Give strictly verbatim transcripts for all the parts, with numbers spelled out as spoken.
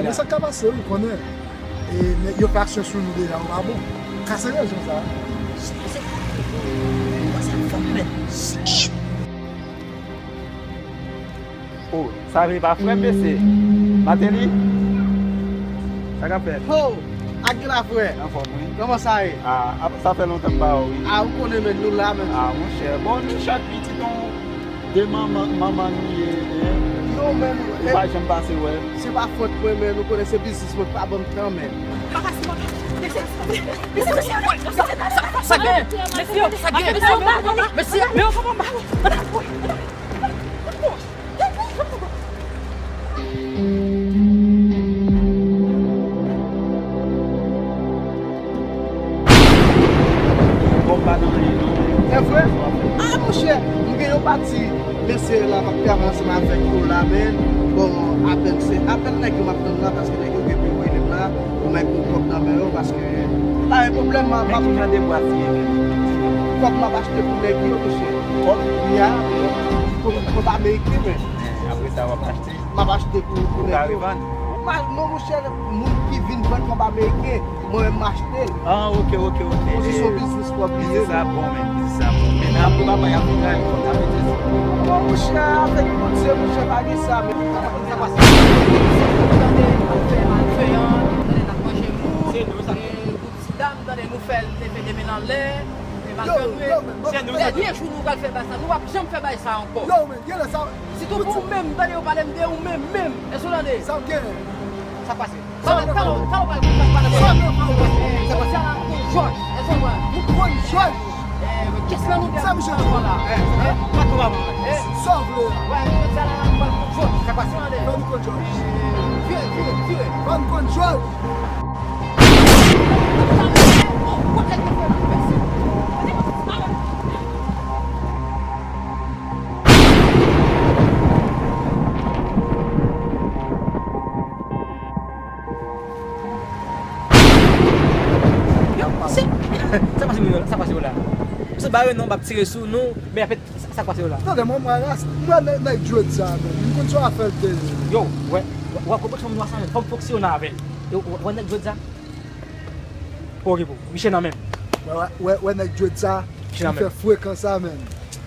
Men sa k ka pase, wi, konnen. E, men yo fè aksyon sou nou deja, ou pa bon. Kase rezon sa. Oh, sa vle pa frè m, mesye. Mateli? Sa k ap fèt? Ho! Ak la, frè. Anfòm, wi. Kòman sa ye? Ah, ap-, sa fè lontan m pa wè w, wi. Ah, ou konnen, men nou la, men. Ah, monchè. Bon, nou chak pitit on de manman, manman nou ye, hein? Yo, men, ou pa janm pase wè. Se pa fòt mwen, men nou konnen se biznis mwen k pa ban m tan, men. Sa gen? Mesye, sa gen? Mesye, mesye, mesye, mesye, mesye, Bon, pa nan anyen non. Se vre? Ah, monchè, m gen yon pati mesye la m ap travay ansanm avèk yo la, men. Bon, apèl se, apèl nèg yo m ap tann la, paske nèg yo gen pou yo rele m la, pou m al pran kòb nan men yo, paske pa gen pwoblèm, m ap. Men ki jan de bwat li ye menm? Kòb m ap achte pou nèg yo, monchè. Kòb? Ya, kòb, kòb ameriken, men. Apre sa, w ap achte? M ap achte pou, pou nèg yo. Ou ka revann? Ou pa, non, monchè, moun ki vin vann kòb ameriken, mwen menm m achte l. Ah, ok, ok, ok. Bon, se yon biznis pwòp li ye. Biznis la bon, men, biznis la bon. Men nan apre papa, y ap vin la, fò n ap mete sou. Bon, monchè, avèk Bondye, monchè, pa gen sa, men. Sa pase? Tande, nou fè malveyan, tande, n ap manje moun. Se nou sa. E, group sida, m tande, nou fè l leve de men anlè. E malgre nou, se nou sa. Dènye jou nou pral fè bagay sa, nou p ap janm fè bagay sa ankò. Yo, men, genlè sa. Sitou pou ou menm, tande yo pale m de ou menm, menm. Èske w tande? Sa w gen? Sa pase? Sa w gen? Talè, talè, talè w pale pou sa pale. Sa w gen? Sa pase? Sa la, nou gen Jòj. Èske w konprann? Nou konn Jòj. Eh, men kès la nou gen? Sa misye ankò la? Eh, eh, pa tou pa bon. Eh. Sa w vle a? Wè, sa la, nou pral konn Jòj. Sa pase? Tande. Fè nou konn Jòj. Eh, vire, vire, vire. Fè nou konn Jòj. Yo, misye, sa pase yo la, sa pase yo la. Misye bare non, m ap tire sou nou, men apre sa, sa pase yo la. Tande, mwen, mwen ras, mwen, nèg, nèg dread sa, men. M konn sa w ap fè l te ye. Yo, wè, wè, wè, konprann fanm nwa sa, men. Fòk, fòk si yo nan avè l. Yo, wè, wè, nèg dread sa. Ok, pou, misye nan men m. Wè, wè, wè, wè, nèg dread sa, misye nan men m. Fè frekan sa, men.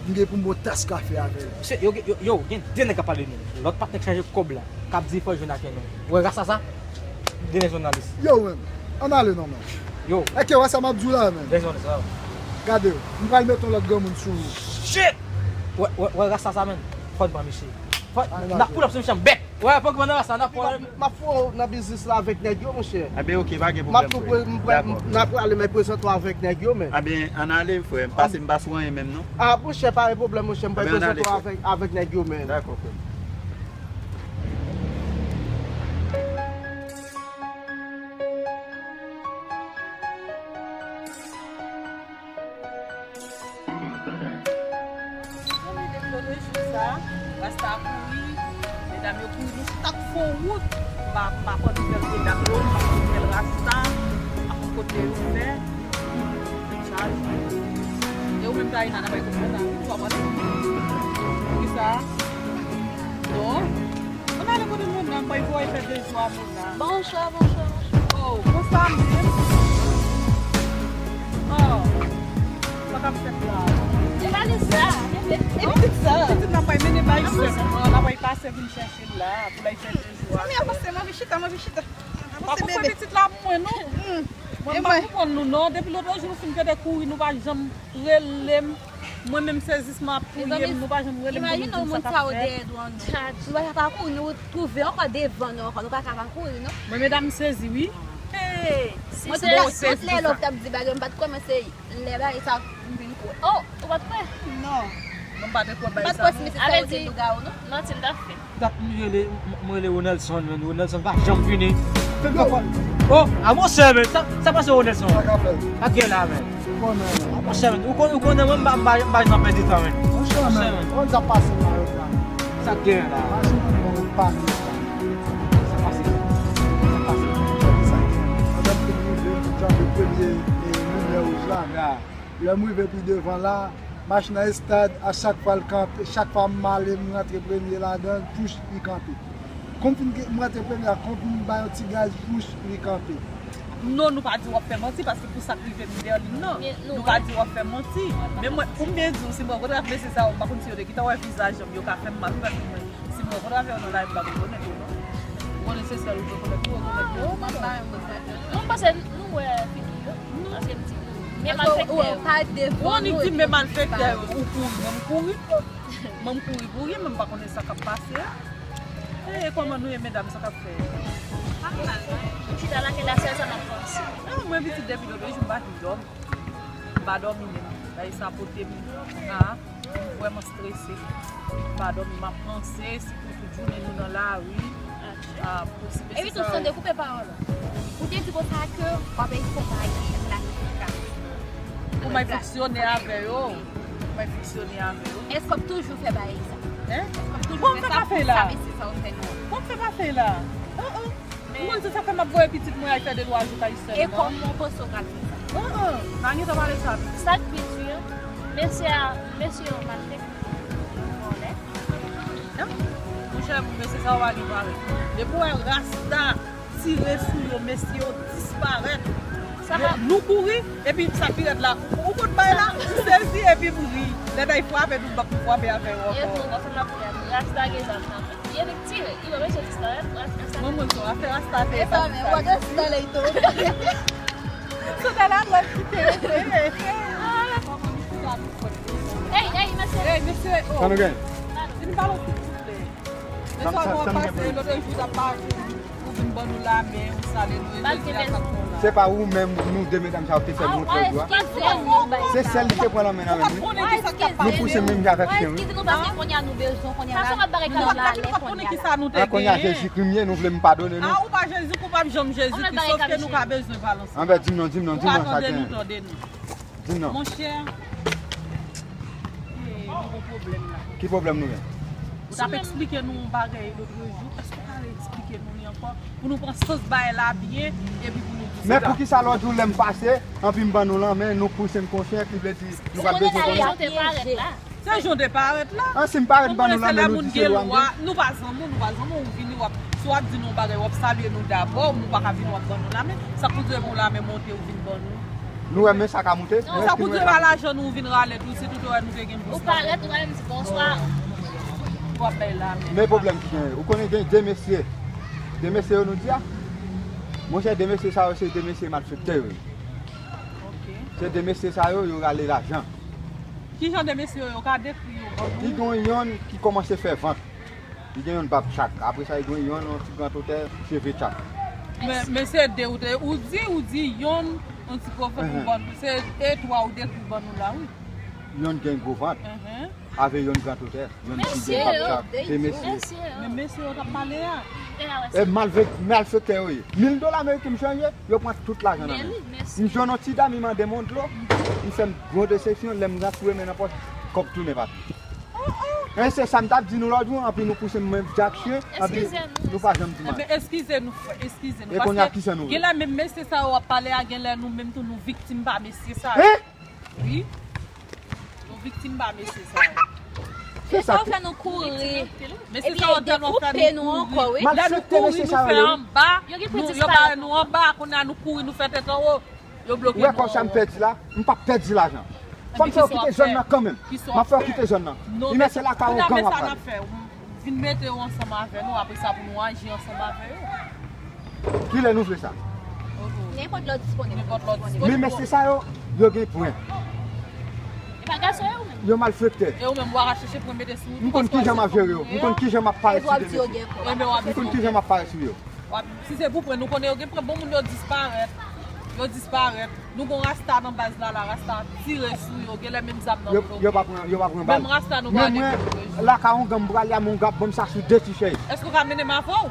M gen pou m bon tas kafe avè l. Misye, yo, yo, yo, gen de nèg k ap pale nou. Lòt patnè k chanje kòb la, k ap di fò l jwenn ak nou. Wè rasta sa? De nèg jounalis. Yo, men, ann ale non, men. Yo. Èske wè sa m ap di w la, men? De nèg jounalis, wè. Gade, m pral mete yon lòt granmoun sou ou. Shit! Wè, wè, wè rasta sa, men. Fò n pran misye. Fò, n ap pull up sou misye an bèk. Wè, pran granmoun rasta, n ap pran. M ap fè w nan biznis la avèk nèg yo, monchè. Enben, ok, pa gen pwoblèm, frè. M ap tou pre-, m pre-, dakò, n ap prale, men prezante w avèk nèg yo, men. Enben, ann ale, frè. M pase, m pa sou anyen menm, non. Ah, monchè, pa gen pwoblèm, monchè. M pral prezante w avèk, avèk nèg yo, men. Dakò, frè. Yon lide flotejou sa, rasta kouri, medam yo kouri, nou chita k fon wout. M pa, m pa pran nouvèl medam yo, m pa pran nouvèl rasta, m pa konn kote yo fè. Chaj. E ou menm, Taina, n ap bay kout kontak, wi, ou pa pale? Poukisa? Non. Ann ale kote Mona, m bay voye fè de jou a Mona. Bonswa, bonswa, bonswa. Oh, konsa menm? Oh, sa k ap fèt la? E valiz la, e, e pitit sa. Pitit la, m bay mennen bay sè m. L ap bay pase vin chèche l la, pou l al fè de jou a. Zanmi, avanse, m anvi chita, m anvi chita. Avanse, bebe. Pa konprann pitit la pou mwen, non. Mwen, m pa konprann nou, non. Depi lòt jou, nou fin tande kouri, nou pa janm rele m. Mwen menm sezisman ap touye m, nou pa janm rele m pou nou di m sa k ap fèt. Imajine yon moun sa yo dèyè dwàn nou. Nou pa ka pa kouri, nou twouve ankò devan nou ankò, nou pa ka pa kouri, non. Mwen, medam, m sezi, wi. Mwen tout la, tout lè lè w t ap di bagay, m pa t kwè, men se lè bagay sa m vin kwè. Oh, ou pa t kwè? Non. Mwen, m pa t kwè bagay sa, non. M pa t kwè si mesye sa yo se lougawou, non. Manti m t ap fè. Dat m rele, m, m rele Ronelson, men Ronelson pa janm vini. Fè m fè kòl. Oh, a monchè, men, sa, sa pase Ronelson? Sa k ap fèt? Sa k gen la, men? Ou konnen, men. A monchè, men, ou kon-, ou konnen mwen, m pa, m pa, m pa janm pèdi tan, men. Monchè, men, ou konn sa k pase la, yo, la. Sa k gen la? Machin nan bon, ou pa gen sa. Sa pase, sa pase. Sa k gen. Pandan m fin rive, m janbe premye, e, limyè wouj la. Ya. Lè m rive pi devan la, machin nan estad, a chak fwa l kanpe, chak fwa m ale, m rantre premye ladan l, twouch, li kanpe. Kòm fin gen, mwen te premye a, kòm fin bay yon ti gaz, pouch, li kanpe. Non, nou pa di w ap fè manti, paske pou sa k rive m Berline nan, nou pa di w ap fè manti. Men mwen, pou m byen di w, si m rankontre ak mesye sa yo, m pa konn si yo te gentan wè vizaj yo, yo ka fè m mal, paske mwen, si m rankontre avè yo nan lari, m pa rekonèt yo, non. Ou konnen se sèl ou rekonèt, ou rekonèt yo. Non, m panse nou wè figi yo, paske m di nou, men malfektè yo. Ou di men malfektè yo, ou kouri, men m kouri tou. Mwen m kouri pou ri, men m pa konnen sa k ap pase a. E kòman nou ye, medam, sa k ap fèt? Pa mal, non. M chita la, ke la sèl sa m ap panse. Ah, mwen pitit depi lòt jou, m pa janm dòmi. M pa dòmi menm. Bagay sa pote m a, m vrèman strese. M pa dòmi, m ap panse, sitou tout jounen nou nan lari. Ah, pou si mesye sa yo. Epi tou, Sandé, koupe pawòl ou. Ou te di konsa ke w ap eseye fè yon bagay ki planifikasyon. Pou mwen fonksyone avè yo. Mwen fonksyone avè yo. Èske w ap toujou fè bagay sa? Hein? Èske w ap toujou fè sa pou sa mesye sa yo fè nou? Kòman fè pa fè la? An, an. Ou konn se sa fè m ap voye pitit mwen al fè de twa jou kay sè m nan. E kòman w panse w pral fè sa? An, an. Pa gen tan pale sa. Sa k pi di, mesye a, mesye yo malfektè. Vòlè. Monchè, mesye sa yo pa gen parèt. Depi w wè rasta tire sou yo, mesye yo disparèt. Nou kouri, epi sa ki rèd la, ou konn bay la, m sezi epi m ri. Lè nèg frape nou, m p ap frape avè yo ankò. Rasta gen zam nan men. Li annik tire, li pa bezwen disparèt, rasta. Mwen, mwen, se afè rasta te. E pa men, w a gen sou nan ley tou. Sou nan la lòt ki te rete. Ey, ey, mesye. Ey, mesye, oh. Sa nou gen? Vin ba nou silvouplè. Mesye, w ap pase, lòt jou, t ap pase. Ou vin ban nou lamen, ou sale nou, e jodi a sa k fè w la. Se pa ou menm, nou de medam sa yo te fè nou lòt jou a. Se sèl li te pran lanmen nan men nou. Nou pouse menm jan avèk chen wi. Eskize nou paske kounye a nou bezwen, kounye a la, nou nan lalè kounye a la. Kounye a Jezikri m ye, nou vle m padone nou. A, ou pa Jezikri, ou p ap janm Jezikri, sòf ke nou ka bezwen pale ansanm. Anben, di m non, di m non, di m non sa k gen. Di m non. Monchè, e, nou gon pwoblèm la. Ki pwoblèm nou gen? Ou t ap eksplike nou yon bagay lòt jou, èske w ka re-eksplike nou li ankò? Pou nou pran sans bagay la byen, epi pou nou di sa. Men poukisa lòt jou lè m pase, anpi m ban nou lanmen, nou pouse m konchè, ki vle di nou pa t bezwen konnen? Se jan w te parèt la. An, si m parèt ban nou lanmen, nou di se lwa m gen. Nou pa zanmi, nou pa zanmi, ou vini, w ap, si w ap di nou yon bagay, w ap salye nou dabò, nou pa ka vini, w ap ban nou lanmen. Sa k pou di w yon lanmen monte, ou vin ban nou? Nou wè men sa ka moute. Sa pou di pa lajan nou vin rale tou, si tout wè nou te gen bous. Ou parèt, ou pa menm di bonswa. W ap bay la men. Men pwoblèm ki genyen, ou konnen gen de mesye. De mesye yo nou di a. Monchè, de mesye sa yo se de mesye malfektè yo ye. Se de mesye sa yo, yo rale lajan. Ki jan de mesye yo, yo ka dekri yo ban nou? Li gen yon ki kòmanse fè vant. Li gen yon bab tchak. Apre sa, li gen yon, yon ti grantotè, cheve tchak. Men, men se de ou te, ou di, ou di yon, yon ti gwo vant ou ban nou. Se e twa ou dekri ban nou la, wi. Yon gen gwo vant. Avè yon grantotè, yon ti gen bab tchak. De mesye. Men mesye yo t ap pale a. E malve-, malfektè yo ye. Mil dola ameriken m chanje, yo pran tout lajan nan men m. M jwenn yon ti dam, li mande m yon dlo, li fè m gwo desepsyon, lè m rantre men nan pòch, kòb tounen pati. E se sa m t ap di nou lòt jou, anpi nou pouse m men djak chen, anpi nou pa janm di m anyen. Eskize nou, frè, eskize nou. E kounye a, kisa nou vle? Genlè menm mesye sa yo w ap pale a, genlè nou menm tou nou viktim pa mesye sa yo. Wi. Nou viktim pa mesye sa yo. Se sa k fè nou kouri. Mesye sa yo tèlman fè nou kouri. Lè nou kouri, nou fè anba, yo bare nou anba, kounye a nou kouri, nou fè tèt anwo. Yo bloke nou. Ou wè kòb sa m pèdi la? M p ap pèdi lajan. Fò m fè yo kite zòn nan kanmenm. M ap fè yo kite zòn nan. Li mèt se lakay yon gang w ap pral. Vin mete yo ansanm avè nou, apre sa pou nou aji ansanm avè yo. Kilè nou vle sa? Nenpòt lè w disponib. Nenpòt lè w disponib. Men mesye sa yo, yo gen pwen. E pa gason yo menm? Yo malfektè. E yo menm, w a chèche pwen mete sou ou. M konn kijan m ap jere yo. M konn kijan m ap parèt sou de mesye. M konn kijan m ap parèt sou yo. W ap, si se pou pran, nou konnen yo gen pran bon moun yo disparèt. Yo disparèt. Nou gon rasta nan baz la, la rasta tire sou yo, genlè menm zam nan yo pran. Yo pa pran, yo pa pran bal. Menm rasta nou pa gen pou yo jwe. Men mwen, lakay yon gang m prale a, men yon gang ban m sa sou de ti chèz. Èske w ka mennen m avè w?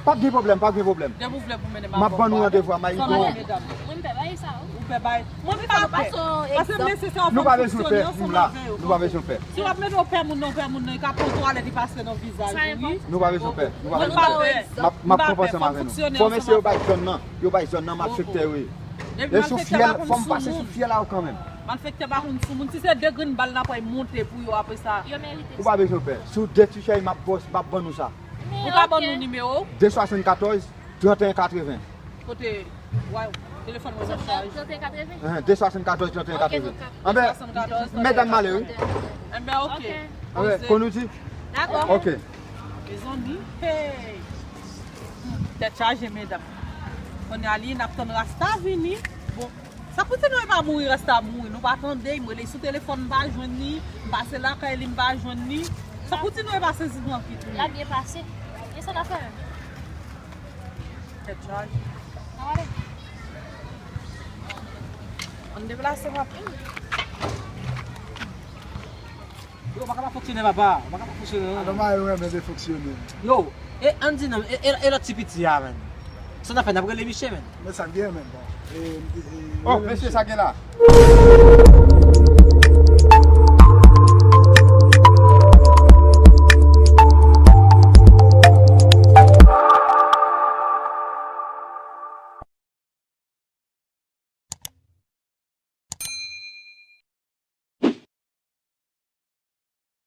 Pa gen pwoblèm, pa gen pwoblèm. Depi w vle pou mennen m avè w. M ap ban nou randevou a, m a gon. Mwen m pè bagay sa yo. Ou pè bagay. Mwen pa pè. Paske mesye sa yo fè m fonksyone ansanm avè yo. Nou pa bezwen pè. Si w ap mete yon pè moun nan, yon pè moun nan, li ka pran twalèt, li pase nan vizaj ou, wi. Nou pa bezwen pè. Nou pa bezwen pè. M ap, m ap konprann ansanm avè nou. Fò mesye yo bay zòn nan. Yo bay zòn nan, malfektè yo ye. E sou fyèl, fò m pase sou fyèl a yo kanmenm. Malfektè pa konn sou moun. Si se de grenn bal n ap bay monte pou yo apre sa. Ou pa bezwen pè. Sou de ti chèz m ap bòs, m ap ban nou sa. Ou ka ban nou nimewo w? De swasannkatòz, trannteyen katreven. Kote? Waw, telefòn mwen nan chaj. Trannteyen katreven? Enhen, de swasannkatòz, trannteyen katreven. Anben, medam male, wi. Enben, ok. Anben, kon nou di? Dakò. Ok. Mezanmi, hey. Tèt chaje, medam. Kounye a li, n ap tann Rasta vini. Bon, sa pou di nou e pa mouri, Rasta mouri. Nou pa tande, m rele sou telefòn, m pa jwenn li. M pase lakay li, m pa jwenn li. Sa pou di nou e pa sezi nan vi tou. L ap byen pase. E sa n ap fè menm? Tèt chaje. Ann deplase, papa. Yo, w pa ka pa fonksyone, papa. W pa ka pa fonksyone, non. Atò, mari w renmen defonksyone. Yo, e, ann di non, e, e, e lòt ti piti a, menm. Sa n ap fè, n ap rele misye, menm. Men sa k gen, menm, bon. E, e, e, oh, mesye, sa gen la?